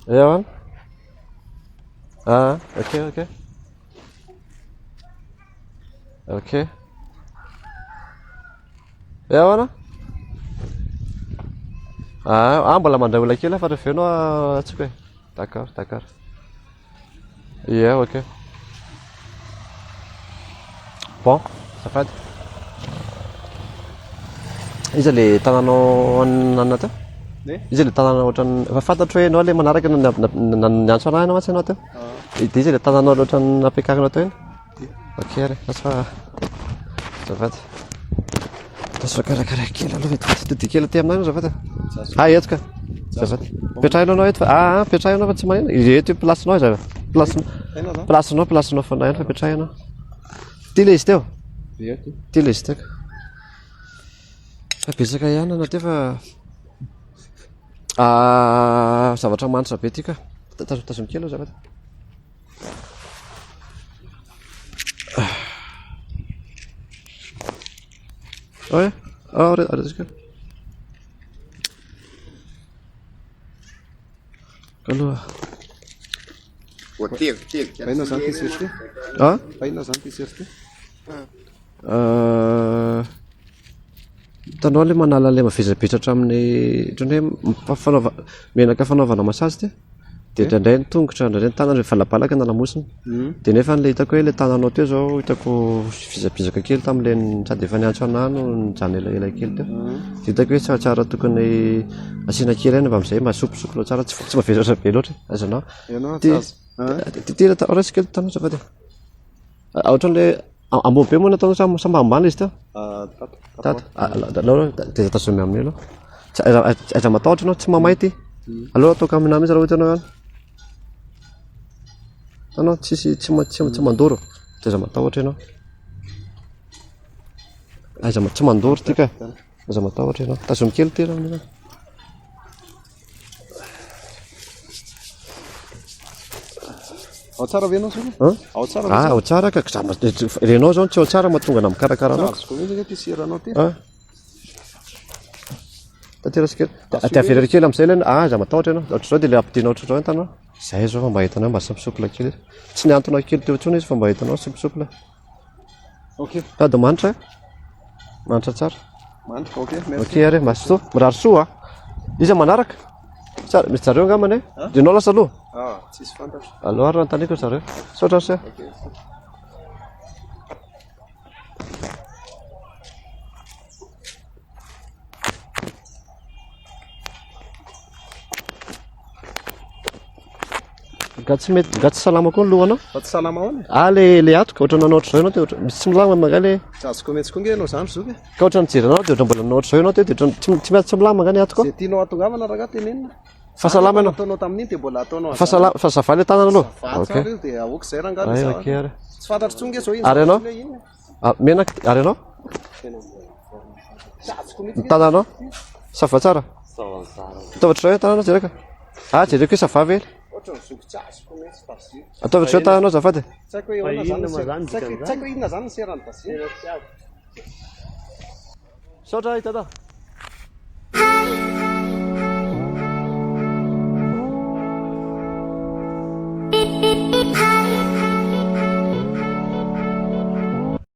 Ewa. Ah, ok, ok. Ok. Ewa. Ah, ah, mbola mandray olona kely fa rehefa avy eo anao antsoiko e. D'accord, d'accord. Ie, ok. Bon, azafady. Iza le tananao nanana teo? Iza le tanana ohatran'ny efa fantatro hoe ianao le manaraka na- na- na- niantso anahy ianao mantsy ianao teo. Dia iza le tananao ohatran'ny nampiakarina teo iny? Ok ary, lasa fa azafady. Lasa karakara kely aloha vetivety. Todiho kely aty aminay ianao azafady. Ah, eto ka. Azafady. Petraho ianao eto fa ah, ah, petraho ianao fa tsy manino. Eto io place-nao iza. Place place-nao, place-nao foana ihany fa petraho ianao. Ty le izy teo. Ty le izy teo. Fa betsaka ihany ianao teo fa ah, zavatra manitra be ty ka. Tazomy kely aloha azafady. Ouais, ah, allez, Aloha. Voatevitevika. Fa inona zany ty sery ty? Ah? Fa inona zany ty sery ty? Euh, hitanao le manala le mavesabesatra amin'ny ohatran'ny hoe fanaova menaka fanaovana massage ty dia indraindray ny tongotra indraindray ny tanana rehefa balabalaka na lamosina dia nefa le hitako hoe le tananao teo zao hitako vizabizaka kely tamin'le sady efa niantso anah no nijanona elaela kely teo dia hitako hoe tsaratsara tokony asiana kely ihany mba amin'izay mba souplesoupla tsara tsy tsy mavesatra be loatra e azonao Ianao ty tsy azo. ty ty raisiko kely tanana azafady e ohatran'le ambony be moa nataonao sa sa mba ambany izy teo Tato. Tato. Aleo aloha dia tazomy amin'io aloha. Tsy aiza aiza matahotra ianao tsy mamay ity. Aleo ataoko aminà mihitsy raha ohatra ianao any. Hitanao tsisy tsy tsy tsy mandoro. Dia aiza matahotra ianao. Aiza tsy mandoro ity ka. Aza matahotra ianao. Tazomy kely ity raha amin'io. Ao tsara ve ianao Zoky? Hein? Ao tsara ve? Ah, ao tsara ka. Za ma- Renao zao tsy ao tsara mahatonga anà mikarakara anao. Azoko mihitsy ange ty siranao ty. Ah. Tanteraka kely. Dia avereno kely amin'izay ilay ah, aza matahotra ianao. Ohatr'izao dia ilay ampidinao ohatr'izao ny tananao. Izay izao fa mba hitanao mba souplesoupla kely. Tsy nihantona kely teo intsony izy fa mba hitanao souplesoupla. Ok. Sady manitra eh? Manitra tsara. Manitra, ok, merci. Ok ary, mazotoa. Mirary soa ah. Iza manaraka? Tsara, misy zareo angambany eh? Dia ianao lasa aloha? Ah, tsisy fantatro. Aleo ary anontaniako ry zareo. Misaotra ry se. Ok. Nga tsy mety, nga tsy salama koa ny lohanao? Fa tsy salama ahoana e? Ah le le atoka, ohatran'ny nanao ohatr'izao ianao teo, ohatran'ny misy tsy milamina nga le. Tsy azoko mihitsy koa nge ianao zany ry zoky e. Ka ohatran'ny nijery anao dia ohatran'ny mbola nanao ohatr'izao ianao teo dia ohatran'ny tsy tsy mety tsy milamina nga ny atoka. Izay tianao hahatongavana rangahy tenenina. Fa salama ianao? Ataonao tamin'iny dia mbola ataonao Fa salama, fa ça va le tanana aloha? Va Ok. tsara io dia aoka izay rangahy Ay, le ok ary. Tsy fantatro intsony nge izao iny Ary ianao? zavatra iny hoe inona. Ah, menaka, ary ianao? Tsy azoko mihitsy Ny tananao? Ça va tsara? Ataovy ohatr'izao ny tananao jereko. Ah, jereko hoe ça va ve? Ohatran'ny zoky tsy azoko mihitsy Basile. Ataovy ohatr'izao tananao azafady. Tsy haiko hoe ahoana zany ny sera- tsy haiko- tsy haiko hoe inona zany ny seran'i Basile. Misaotra i Dada.